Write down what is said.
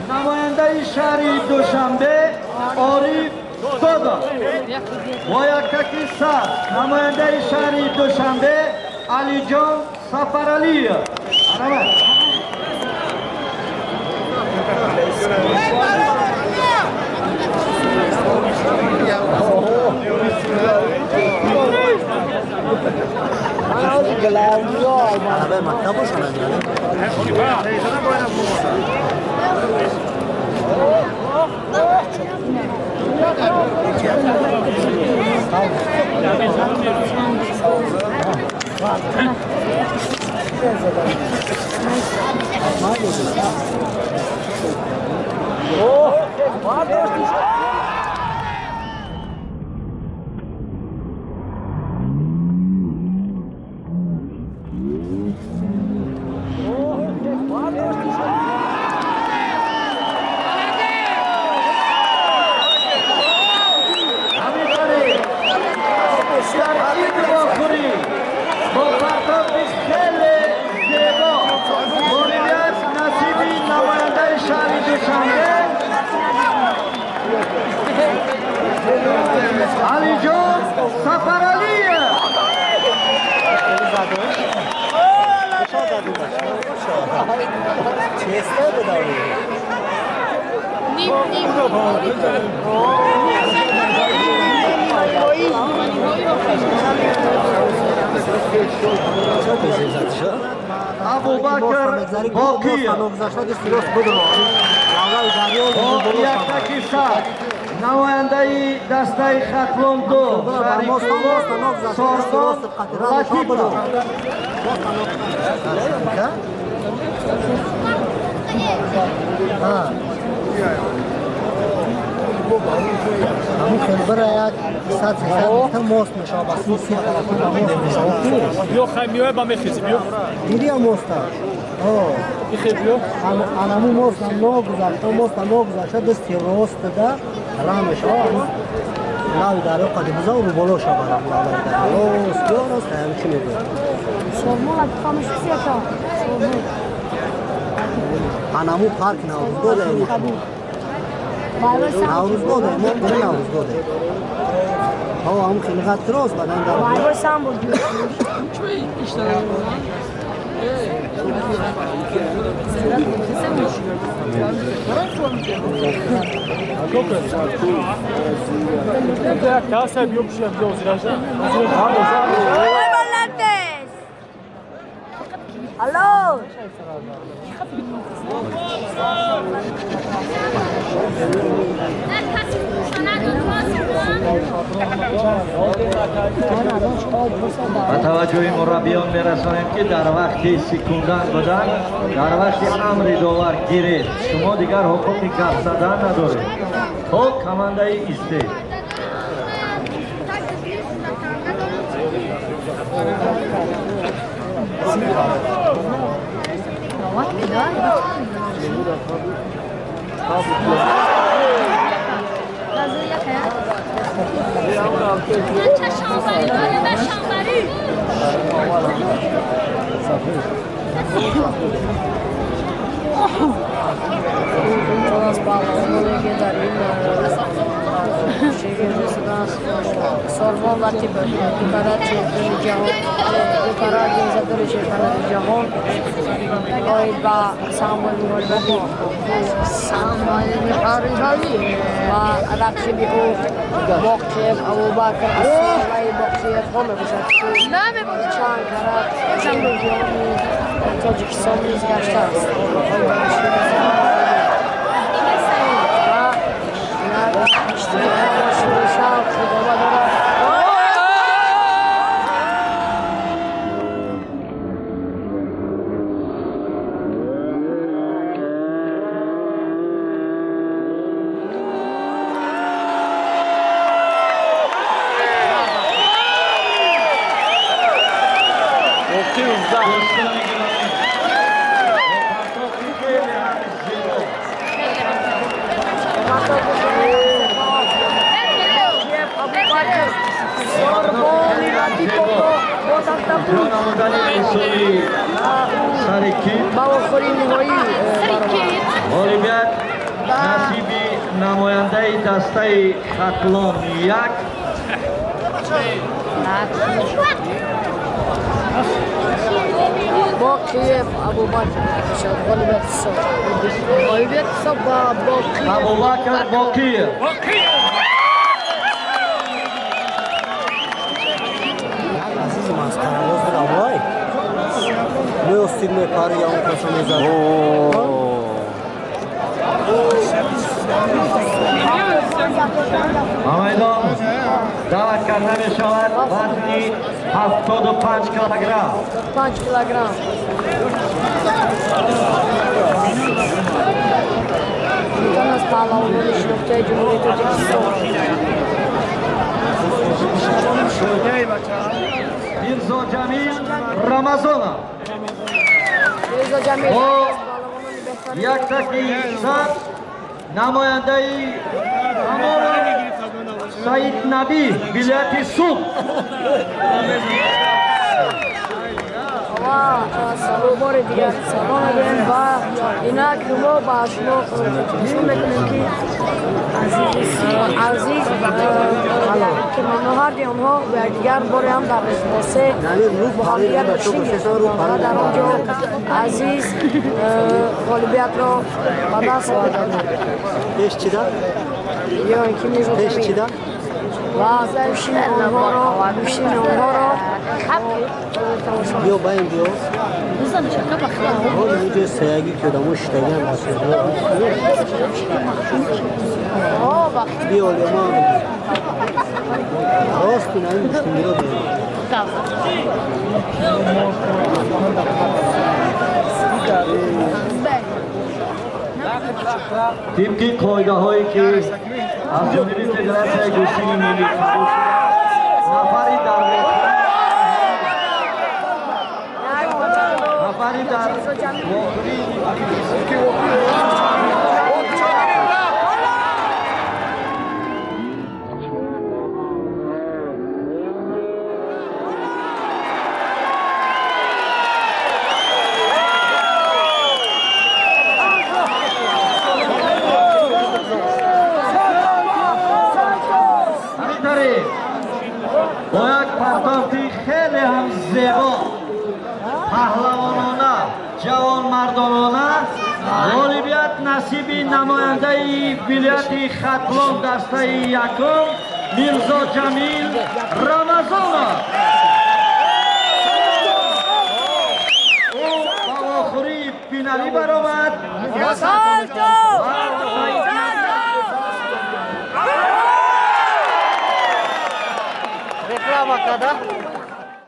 Намояндаи шаҳри Душанбе Ориф Додов бо яктаки сар. Намояндаи шаҳри Душанбе Алиҷон Сафаралиев. Арават. Алиҷон Сафаралиев. Абубакр Боқиев бо яктаки сар. Намояндаи дастаи Хатлон ду шаҳри Кӯлоб Соргон Латипов. Ҳамун хелбара як сад сесад метр мост мешавад, ба сӯи си тарафа мост мешавад. Биё хай миёя ба мехезӣ, биё. Дидия моста? Ихе биё. Анаму моста ногузашта, моста ногузашта, дасти рост да рам мешавад. Лави дарё қади бузав ру боло шавад. Лави дарё рост, биё рост, ҳам чӣ мегӯяд? Анаму парк Наврӯзгоҳ Наврӯзгоҳ, мо бури Наврӯзгоҳ. Ҳо, ҳам хеле қад рост бадан дар. Алло! Ба таваҷҷӯҳи мураббиён мерасонем, ки дар вақти секундан будан, дар вақти амри довар гиред, шумо дигар ҳуқуқи гап задан надоред то командаи истед. Сорвон Латипов, дукарат чемпиони ҷаҳон, дукарат ҷоизадори чемпионати ҷаҳон оид ба самбои муҳорибавӣ ва рақиби ӯ Боқиев Абубакр аз силсилаи Боқиевҳо мебошад, ки чанд карат чемпиони Тоҷикистон низ гаштааст. Ва шавқ идома дорад. Абубакр Сорбони Латиповро бо тахтапуш ба вохӯрии ниҳоӣ баромад. Ғолибият насиби намояндаи дастаи Хатлон 1. Боқиев Абубакр шуд ғолибият ҳисоб. Ғолибият ҳисоб ба Боқиев Абубакр Боқиев. Азизи масхарабоз буд Абулай. Меостид мепари он каса мезад. Ба майдон даъват карда мешавад вазни 75 килограмм. 5 килограмм. Ин аз паҳлавонони шинохтаи Ҷумҳурии Тоҷикистон. Мирзо Ҷамил Рамазонов. Мирзо Ҷамил бо аз паҳлавонони беҳтарини як таки сабз намояндаи Саид Набӣ вилояти Суғд. Ва бори дигар салом мегӯем ва инак мо ба шумо нишон мекунем ки азиз ки ҳарди онҳо ба якдигар боре ҳам дар се бо ҳамдигар гӯштин гирифтанд ва дар он ҷо Азиз ғолибиятро ба даст овард. Пеш чида? Ё ин ки Мирзо Пеш Ҷамил. чида? Ва гӯштини онҳоро тамошо. Биё ба ин биё. Ҳоли инҷо саягӣ ки одамо шиштагиам аст. Биё олё ман рост кун ҳамин гӯштингиро биё. Тибқи қоидаҳое ки аз ҷониби Федератсияи гӯштини миллӣ қабул шуда, нафари дар вохӯрии ҳамин тариқ бо як партофти хеле ҳам зебо, паҳлавонона, ҷавонмардонона ғолибият насиби намояндаи вилояти Хатлон дастаи якум Мирзо Ҷамил Рамазонов. Ӯ ба вохӯрии финалӣ баромад ва Реклама када.